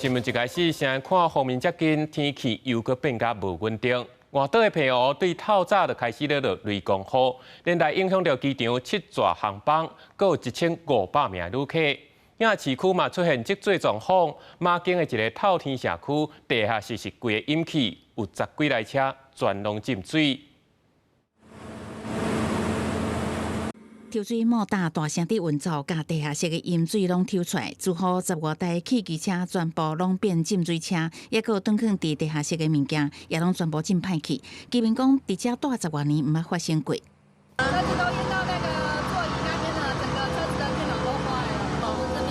新聞一開始，先看鋒面遮近，天氣又閣變甲無穩定。外島的澎湖對透早就開始咧落雷公雨，連帶影響著機場七座航班，閣有1500名旅客。遐市區嘛出現積水狀況，馬經的一个透天社區地下室是規个淹去，有十幾台車全攏浸水。抽水馬達大聲佇運作，共地下室的淹水攏抽出來，之後十外台汽機車全部攏變浸水車，抑閣有轉囥佇地下室的物件也攏全部浸歹去。居民講，佇遮蹛十外年毋捌發生過。車子都淹到那個座椅那邊了，整個車子的電腦都壞了。我們這邊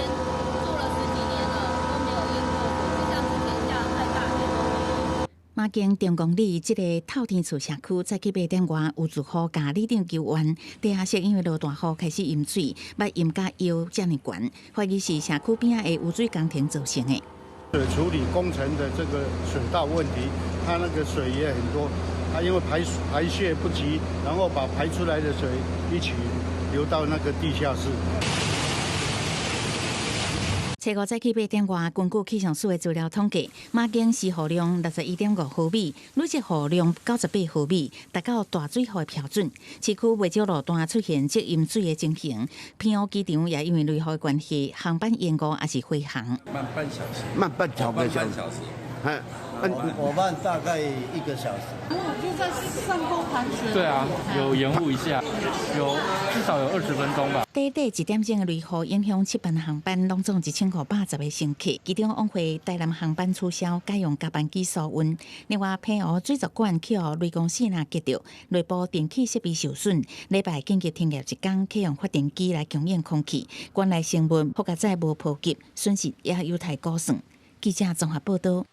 住了十幾年了，都沒有淹過，就像之前下太大雨都沒有。馬經中公里這个透天厝社區，早起8點外有住戶共里長求援，地下室因為落大雨開始淹水，捌淹甲腰遮爾懸，懷疑是社區邊仔的污水工程造成的。水處理工程的這個水道問題，它那個水也很多，它因為排泄不及，然後把排出來的水一起流到那個地下室。初五早起八點外，根據氣象署的資料統計，馬經時雨量61.5毫米，累積雨量98毫米，達到大水雨的標準。市區袂少路段出現積淹水的情形，澎湖機場也因為雷雨的關係，航班延誤抑是飛航。慢半小時，慢半小時，哎，我慢大概一個小時。就在上空盤旋。對啊，有延誤一下，有至少有20分鐘吧。短短一點鐘的雷雨，影響七班航班，攏總1510個乘客，其中往回台南航班取消，改用加班機疏運。另外，澎湖水族館去予雷公爍爁擊著，內部電器設備受損，禮拜緊急停業一工，啟用發電機來供應空氣。館內生物好佳哉無波及，損失也有待估算。記者綜合報道。